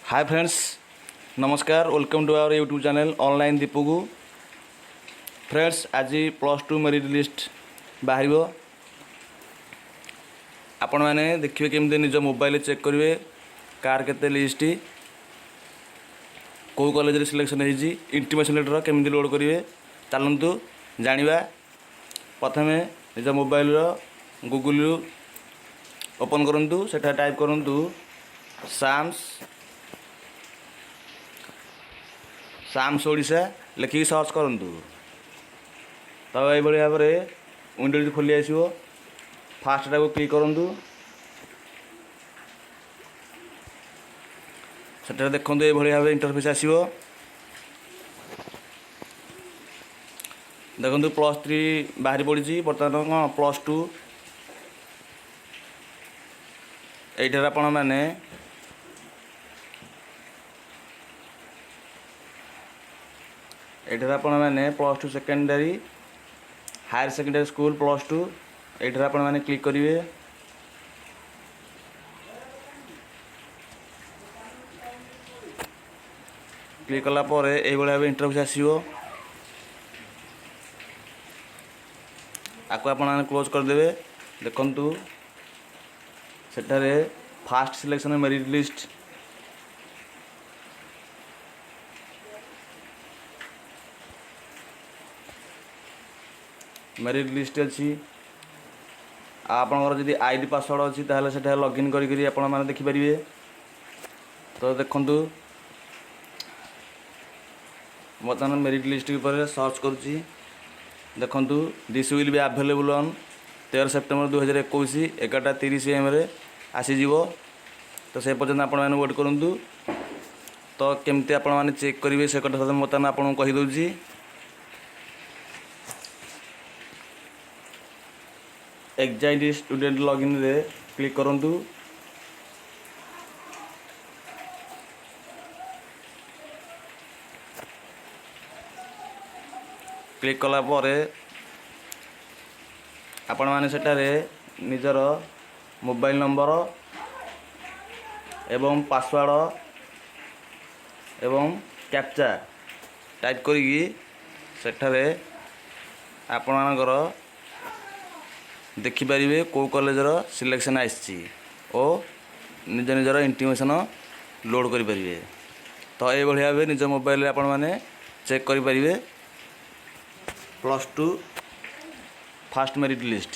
ହାଏ friends, ନମସ୍କାର। Welcome to our YouTube channel Online ଦୀପକୁ। Friends, ଆଜି plus two merit list ବାହାରିବ। ଆପଣମାନେ ଦେଖିବେ କେମିତି ନିଜ ମୋବାଇଲରେ ଚେକ୍ କରିବେ କାହାର କେତେ ଲିଷ୍ଟ, କେଉଁ କଲେଜରେ ସିଲେକ୍ସନ୍ ହେଇଛି, ଇଣ୍ଟିମେସନ୍ ଲେଟର୍ କେମିତି ଲୋଡ଼୍ କରିବେ, ଚାଲନ୍ତୁ ଜାଣିବା। ପ୍ରଥମେ ନିଜ ମୋବାଇଲର ଗୁଗୁଲ ଓପନ୍ କରନ୍ତୁ। ସେଠାରେ ଟାଇପ୍ କରନ୍ତୁ ସାମ୍ସ, ସାମ୍ସ ଓଡ଼ିଶା ଲେଖିକି ସର୍ଚ୍ଚ କରନ୍ତୁ। ତ ଏଇଭଳି ଭାବରେ ୱିଣ୍ଡୋଟି ଖୋଲି ଆସିବ। ଫାଷ୍ଟଟାକୁ କ୍ଲିକ୍ କରନ୍ତୁ। ସେଠାରେ ଦେଖନ୍ତୁ, ଏଇଭଳି ଭାବେ ଇଣ୍ଟରଫେସ୍ ଆସିବ। ଦେଖନ୍ତୁ, ପ୍ଲସ୍ ଥ୍ରୀ ବାହାରି ପଡ଼ିଛି। ବର୍ତ୍ତମାନ କ'ଣ ପ୍ଲସ୍ ଟୁ। ଏଇଠାରେ ଆପଣମାନେ plus two secondary, higher secondary school plus two, ଏଇଠାରେ ଆପଣମାନେ କ୍ଲିକ୍ କରିବେ। କ୍ଲିକ୍ କଲା ପରେ ଏଇଭଳି ଭାବେ ଇଣ୍ଟରଫେସ୍ ଆସିବ। ଆକୁ ଆପଣମାନେ କ୍ଲୋଜ୍ କରିଦେବେ। ଦେଖନ୍ତୁ, ସେଠାରେ first selection merit list merit list ଅଛି। ଆଉ ଆପଣଙ୍କର ଯଦି I D password ଅଛି, ତାହେଲେ ସେଠାରେ ଲଗ୍ଇନ୍ କରିକରି ଆପଣମାନେ ଦେଖିପାରିବେ। ତ ଦେଖନ୍ତୁ, ବର୍ତ୍ତମାନ ମେରିଟ୍ ଲିଷ୍ଟ ଉପରେ ସର୍ଚ୍ଚ କରୁଛି। ଦେଖନ୍ତୁ, this will be available on 13 September 2021, 11:30 ଏଏମ୍ରେ ଆସିଯିବ। ତ ସେ ପର୍ଯ୍ୟନ୍ତ ଆପଣମାନେ ୱେଟ୍ କରନ୍ତୁ। ତ କେମିତି ଆପଣମାନେ ଚେକ୍ କରିବେ, ସେ କଥା ମୁଁ ବର୍ତ୍ତମାନ ଆପଣଙ୍କୁ କହିଦେଉଛି। ଏକ୍ଜାଇଟ୍ ଷ୍ଟୁଡେଣ୍ଟ ଲଗ୍ଇନ୍ରେ କ୍ଲିକ୍ କରନ୍ତୁ। କ୍ଲିକ୍ କଲା ପରେ ଆପଣମାନେ ସେଠାରେ ନିଜର ମୋବାଇଲ ନମ୍ବର ଏବଂ ପାସୱାର୍ଡ଼ ଏବଂ କ୍ୟାପଚା ଟାଇପ୍ କରିକି ସେଠାରେ ଆପଣମାନଙ୍କର ଦେଖିପାରିବେ କେଉଁ କଲେଜର ସିଲେକ୍ସନ୍ ଆସିଛି ଓ ନିଜ ନିଜର ଇଣ୍ଟିମେସନ୍ ଲୋଡ଼୍ କରିପାରିବେ। ତ ଏଇଭଳି ଭାବେ ନିଜ ମୋବାଇଲରେ ଆପଣମାନେ ଚେକ୍ କରିପାରିବେ plus two first merit list.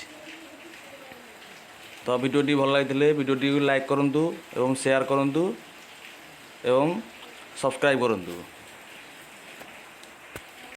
ତ ଭିଡ଼ିଓଟି ଭଲ ଲାଗିଥିଲେ ଭିଡ଼ିଓଟିକୁ ଲାଇକ୍ କରନ୍ତୁ ଏବଂ ସେୟାର କରନ୍ତୁ ଏବଂ ସବସ୍କ୍ରାଇବ୍ କରନ୍ତୁ।